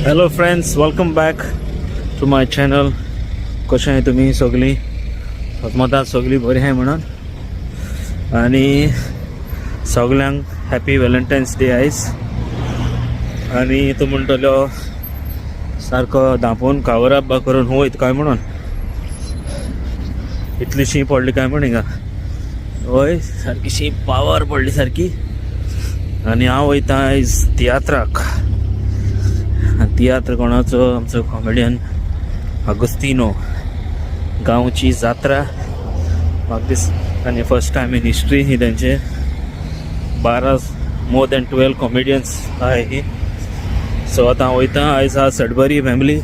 Hello friends, welcome back to my channel. कशें आहाय तुमी सगळीं? मतां सगळीं बरीं आहाय म्हणून आनी सगल्यांक हॅपी वेलेंटायन्स डे आयज. आनी तूं म्हणटलो सारको धांपून कवर अप करून वयत काय म्हणून, इतली शी पडली काय म्हण हिंगा. हय, सारकी शी पावर पडली सारकी. आनी हांव वयता आयज तियात्राक. तियात्र कोणाचो? आमचो कॉमेडियन आगोस्तिनो. गांवची जात्रा म्हाका दीस आनी फर्स्ट टायम इन हिस्ट्री ही तेंचे. 12, मोर दॅन 12 कॉमेडियन्स आहाय ही. सो आतां हांव वयता आयज आहा सडबरी फॅमिली.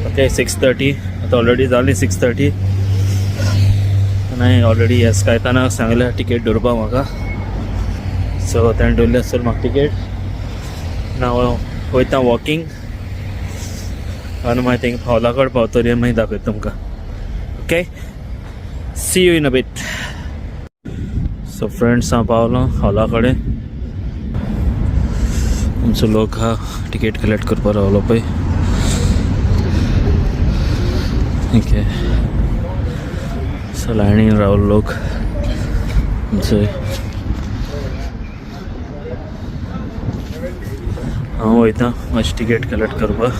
ओके, 6:30 आतां ऑलरेडी जाली 6:30 आनी हांवें ऑलरेडी एस कायतानाक सांगल्या टिकेट दवरपाक म्हाका. सो तेणें दवरली आसतली म्हाका टिकेट. ना वयता वॉकिंग आनी मागीर थिंगा हॉला कडेन पावतरी मागीर दाखयता तुमकां. Okay, see you in a bit. So friends, हांव पावलो हॉला कडेन. आमचो लोक हा टिकेट कलेक्ट करपाक रावलो पळय. ओके, सो लायनीन रावलो लोक आमचे. हांव वयता मातशी टिकेट कलेक्ट करपाक.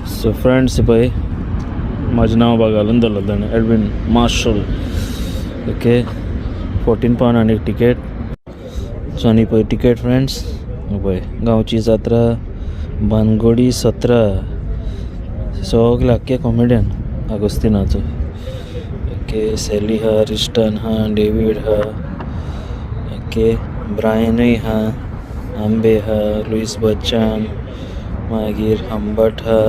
सो फ्रेंड्स, पळय म्हाजें नांव बा घालून दवरलें ताणें, एडवीन मार्शल. ओके, 14 पावंड आनी टिकेट. सो आनी पळय टिकेट फ्रेंड्स, पळय गांवची जात्रा बानगोडी 17, सगळे आख्खे कॉमेडियन आगोस्तिनाचो. ओके, सॅली हा, रिस्टन हा, डेवीड हा, ओके, ब्रायनूय हा, आंबे हा, लुईस बच्चन, मागीर हंबट हा,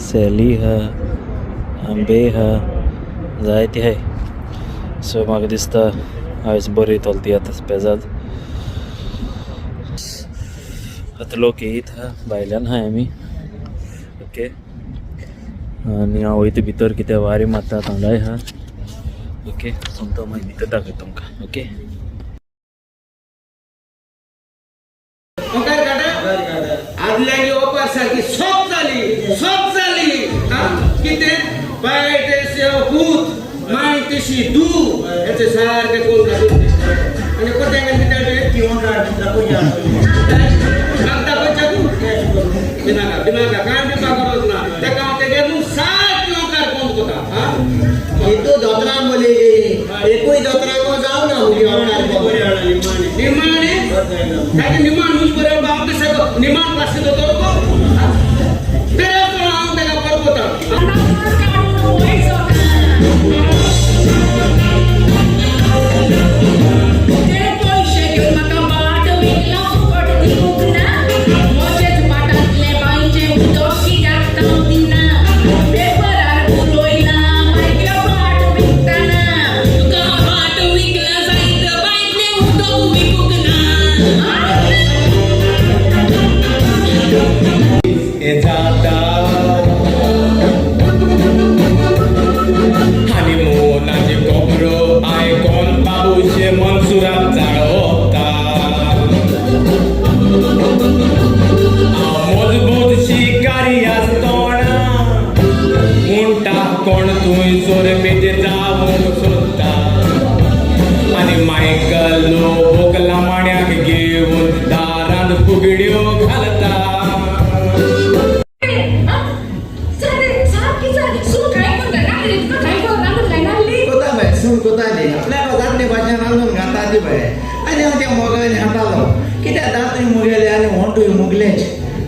सॅली हा, आंबे हा, जायते हाय. सो म्हाका दिसता आयज बरो येतलो तियात्र पेजाद. आतां लोक येयत हा, भायल्यान आहाय आमी. ओके, आनी हांव वयता भितर, कितें वारें मारता, थंडाय आहा. ओके, सोमतो मागीर भितर दाखयता तुमकां. ओके. ओंकार काटा आदल्यांगी ओपार सारकी सोप जाली, सोप जाली. हा कितें बाय तेसे पूत माय तेशी दू हेचे सारकें कोण घालून आनी कोत्यांक कितें दाखोवच्या तूं बिनाका बिनाका कांय दिवपाक गरज ना तेका हांव तेगे न्हू सारकें ओंकार कोण कोता. हा. हितू दोतोरान बोलयली, एकूय दोतोराक जावना मुगे ओंकार. निमाणे ताके निमाण न्यूज बरें हांव ते सगळो निमाण क्लासी दोतोर गो तेरे हांव तेका परकोता. ते पयशे घेवन म्हाका बाट विकला, फुकट दिवंक ना. म्हजेच बाटांतलें बांयचें उदक कित्याक हांव दिना? पेपरार बरयलां मागीर बाट विकतना. तुका बाट विकला जायत, बांयतलें उदक विकूंक ना. जाता हनीमूनाची खबरो आयकोन बाबूशे मनसुराक चाळवता. हांव मजबूत शिकारी आसतोना म्हणटा कोण थंयसर मेजेर जावंक सोदता आनी मायकल लोबोक लामाण्याक घेवन दारांत फुगड्यो घालता. सारकी सारकी सून काय करता रांदली तुका काय कर रांदून लायनासली. कोता बाय, सून कोताली आपल्या जातले भाशेन रांदून घाता ती बाय. आनी हांव त्या मोगान खातालो कित्याक दांतूय मुगेले आनी होंटूय मुगलेच.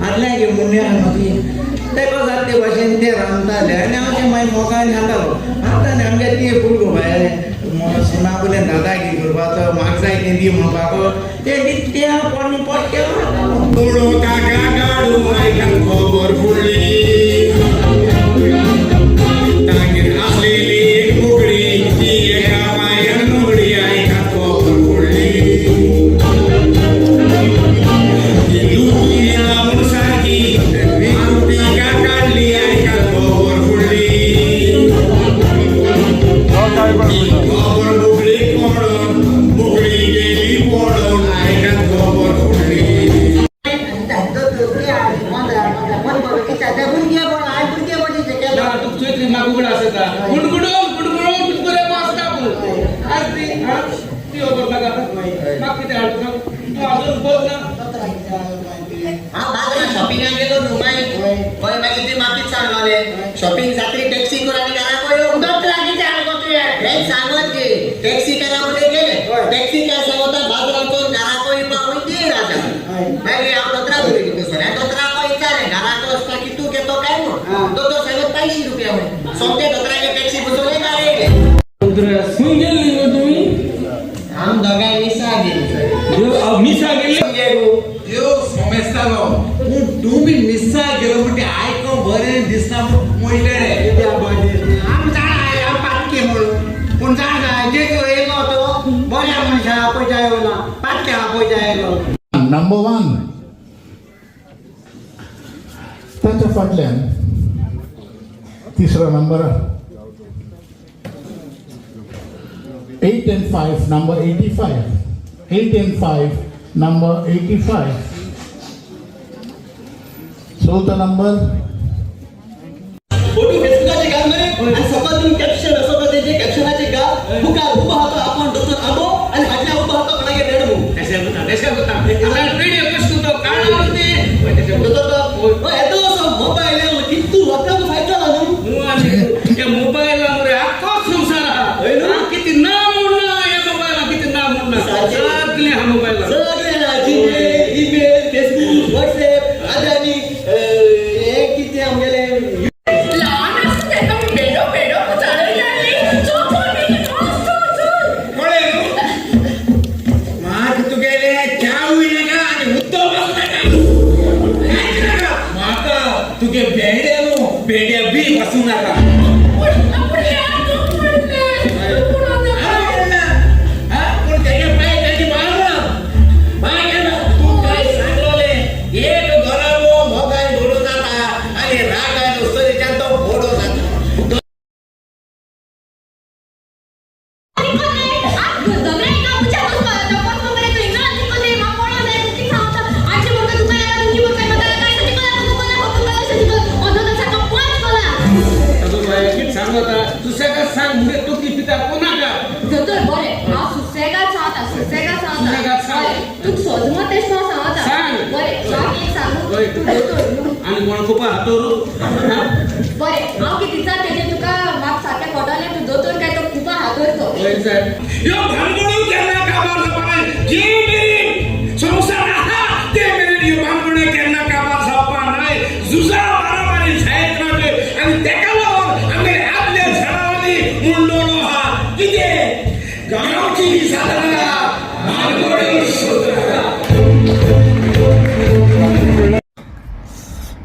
आदल्या की मुन्या न्हू ती तेका जातले भाशेन ते रांदताले आनी हांव ते मागीर मोगान खातालो. आतां आनी आमगे ती भुरगो बाय सुना बोले दादागिरी करपाचो, म्हाका जाय तें दी म्हणपाको, ते ते हांव पोडणी पोट्टे खातालो. पुणो काका गाडू आयकान खबर फुडली तागेर आसलेली एक बोकडी ती एका पांयान लंगडी आयकान खबर फुडली ती लुकी म्हूण सारकी तिका काडली आयकान खबर फुडली ती खबर बोकडी पडून बोकडी गेली पडून आयकान खबर फुडली. हा? ती खबर नाका आतां. म्हाका कितें हाडटा सांग? तूं अजून बोल ना. हांव बाजारात शॉपिंगाक गेलो न्हू मागीर. हय, मागीर ती माफीच सांगलोले. शॉपिंग जात्री टॅक्सी कर आनी घरा यो. दोतोराक कितें हाडलो गो तुवें? हें सांगत गे, टॅक्सी करा म्हणजे गेले. टॅक्सी काय सांगता, बाजारांतून घराको येवपा वय 1.5 हजार. मागीर हांव दोतोरा बरोबर गेलो सर. हांवें दोतोराक विचारलें, घराको वचपाक कितू घेतो काय म्हूण. दोतोर सांगत 500 रुपया म्हूण. सोमते दोतोरागे टॅक्सी बसोवले, घरा येयले. खंय गेल्ली गो तुमी? आम दोगांय मिसा गेली. मिसा गेल्ली? देव सोमेस्तालो, पूण तुमी मिस्सा गेलो म्हणजे आयको बरें दिसना म्हणलें. आम जाणा हांव पातकी म्हणून, पूण जाणा जेजू येयलो तो बऱ्या मनशा आपयच्या येवना, पातक्या आपयच्या येयलो. Number one. ताच्या फाटल्यान तिसरो number 8 and 5, number 85. 8 and 5, number 85. चवथो नंबर. फोटो फेसबुकाचे घाल मरे आणि सकल तुम्ही कॅप्शन असो का तेजे कॅप्शनाचे घाल. मुखार उभो आहा तो आपण दोतोर आबो आणि फाटल्या उभो आहा तो कोणागे रेडमो. तशें जाता, तशें जाता. आतां रेडियो कशें तो काळो ते. दोतोर बाब, येदो असो मोबायल येवन कितू लोकांक फायदो जाला न्हू. हे मोबायला मरे आख्खो संवसार आहा. हय न्हू? हा, किती ना म्हणना ह्या मोबायला, किती ना म्हणना. सारकें. सगळें आहा मोबायला. सगळें जीमेल, ईमेल, फेसबूक, व्हॉट्सएप आनी आनी हें कितें आमगेलें. ल्हान आसता तेन्ना मी भेंडो भेंडो चडयताली. चल चल बेगीन वच, चल चल. कळ्ळें न्हू? म्हाका तुगेले च्यावूय नाका आनी उदक पासून नाका, कांयच नाका म्हाका. तुगे भेंडे न्हू, भेंडे बी पासून नाका. पूण पूण हें तूं म्हणलें, तूं म्हणून नाका. हांव म्हणना, हा? पूण तेगे पांय तेजी मारना मागीर तूं काय सांगलोलें, एक घराबो मोगान घडो जाता आनी रागान उसरीच्यान तो बोडो जाता. अगो बाय, कितें सांगता? दुसऱ्याक सांग मुगे तकली पिता कोणाका. दोतोर बरें, हांव सुसेगाद सांगता, सुसेगाद सांगता. सुसेगाद सांग. हय, तुका सोजमत तेश हांव सांगता. सांग. बरें, हांव एक सांगू? हय. तूं दोतोर न्हू. आनी कोण कुपा हातोरू? बरें, हांव कितें दिसा तेजेर तुका म्हाका सारकें कळटलें तूं दोतोर काय तो कुपा हातोर तो. ह्यो भानगडो केन्ना काबार जावपा नाय. जे मेरेन संवसार आहा ते मेरेन ह्यो भानगड्यो केन्ना काबार जावपा नाय. झुजां मारामारी जायत रावल्यो आनी तेका लागून आमगे आदल्या झाडांनी मुंडोलो आहा कितें, गांवची जात्रा भानगड्यो सोदता.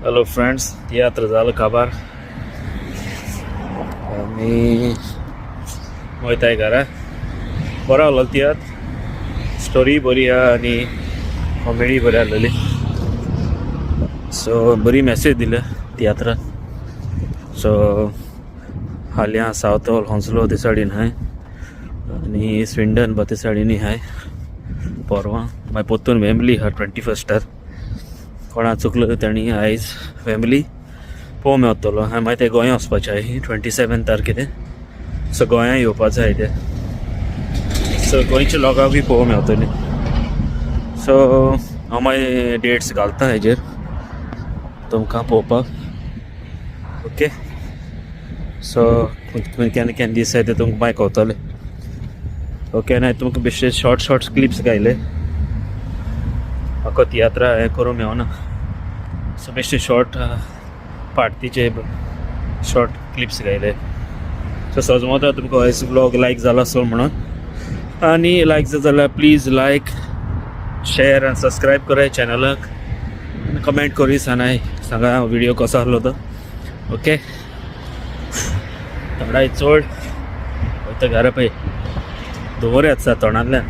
हॅलो फ्रेंड्स, तियात्र जालो काबार, आमी वयताय घरा. बरो आहलो तियात्र, स्टोरी बरी आहा आनी कॉमेडी बरी आहलेली. सो बरी मॅसेज दिल्या तियात्रान. सो हाल्यां सावथ हॉल होन्सलो ते सायडीन आहाय आनी स्विंडन बा ते सायडीनूय आहाय पोरवां. मागीर पोत्तून वेम्बली आहा 21 स्टार. कोणा चुकलो तेणी आयज वेम्बली पळोवंक मेवतलो. आनी मागीर ते गोंया वचपाचें आहाय 27 तारखे ते. सो गोंया येवपाचें आहाय ते. सो गोंयच्या लोकांक बी पळोवंक मेवतली. सो हांव मागीर डेट्स घालता हेजेर तुमकां पळोवपाक. ओके, सो केन्ना केन्ना दीस आहाय ते तुमकां मागीर कळतलें. ओके, आनी तुमकां बेश्टे शॉर्ट शॉर्ट क्लिप्स घायले. म्हाका तियात्रा हें करूंक मेवना. सो बेश्टे शॉर्ट पार्टीचे शॉर्ट क्लिप्स घायले. सो सजमता तुमकां हेच ब्लॉग लायक जाला आसतलो म्हणून. आनी लायक जाता जाल्यार प्लीज लायक, शेअर आनी सबस्क्रायब कराय चॅनलाक आनी कमेंट करूय सांगाय, सांगा व्हिडिओ कसो आहलो तो. ओके, थोडाय चड वयता घरा पळय, धुंवर येता तोंडांतल्यान.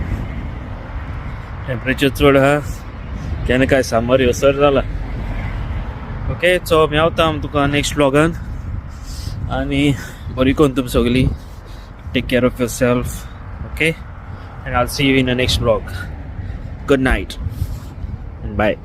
टेम्परेचर चड आहा, केन्ना काय सामर येसर जाला. ओके, सो मेवता आम तुका नेक्स्ट ब्लॉगान. आनी बरी कोन्न तुमी सगळीं. Take care of yourself, okay, and I'll see you in the next vlog. Good night and bye.